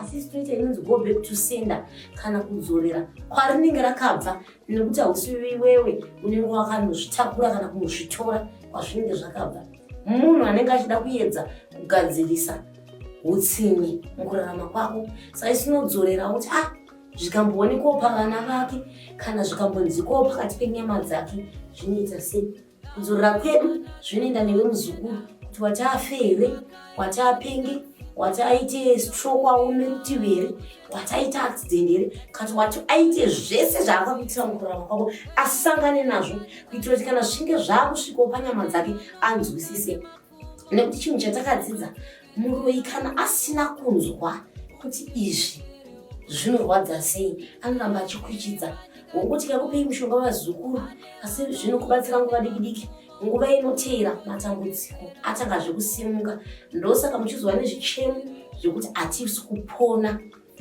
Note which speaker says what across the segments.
Speaker 1: Asi isu tinoita inonzi go back to sender kana kudzorera kwarinenge rakabva, nekuti hausi iwewe unenge wakanozvitakura kana kunozvitora kwazvinenge zvakabva. Munhu anenge achida kuedza kugadzirisa utsinye mukurarama kwako, saka isu tinodzorera kuti ah, zvikamboonekwawo pavana vake kana zvikambonzikwawo pakati penyama dzake, zvinoita sei? Kudzorera kwedu zvinoenda newe muzukuru, kuti wati afe here, wati apenge, wati aite stroke aome rutivi here, wati aite accident here, kana wati aite zvese zvaakakuitira mukurarama kwako, asangane nazvo, kuitira kuti kana zvinge zvaakusvikawo panyama dzake anzwisise. Nekuti chinhu chatakadzidza, muroyi kana asina kunzwa kuti izvi zvinorwadza sei, anoramba achikwichidza. Wonguti kakupei mushonga vazukuru, asi zvinokubatsira nguva diki diki, nguva inoteera matambudziko atangazve kusimuka. Ndosaka muchizova nezvichemo zvekuti hatisi kupona.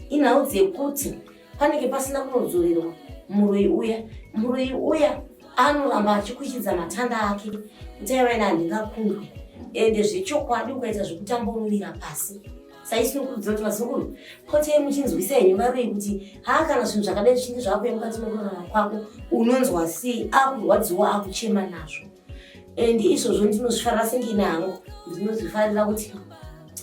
Speaker 1: Inhau dzekuti panenge pasina kunodzorerwa muroyi uya. Muroyi uya anoramba achikwichidza matanda ake kuti aiva ine handingakundwe. Ende zvechokwadi ukaita zvekutamba unomira pasi. Saisinokurudzira kuti vazukuru potei muchinzwisa henyu varoyi kuti haa, kana zvinhu zvakadai zvichinge zvakuya mukati mekurarama kwako, unonzwa sei? Akurwadziwa, akuchema nazvo. And izvozvo ndinozvifarira sengine hangu, ndinozvifarira kuti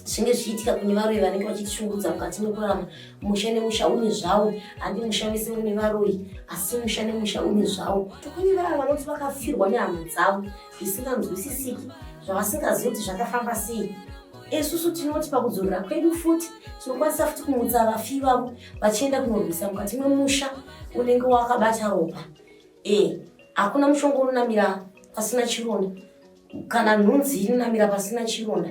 Speaker 1: zvinge zvichiitika kune varoyi vanenge vachitishungurudza mukati mekurarama. Musha nemusha une zvawo, handi musha wese une varoyi, asi musha nemusha une zvawo. Kune vaya vanoti vakafirwa nehama dzavo zvisinganzwisisiki, zvavasingazivi kuti zvakafamba sei, isusu tinoti pakudzorera kwedu futi tinokwanisa futi kumutsa vafi vavo vachienda kunorwisa mukati memusha unenge wakabata ropa. E, hakuna mushonga unonamira pasina chironda, kana nhunzi inonamira pasina chironda.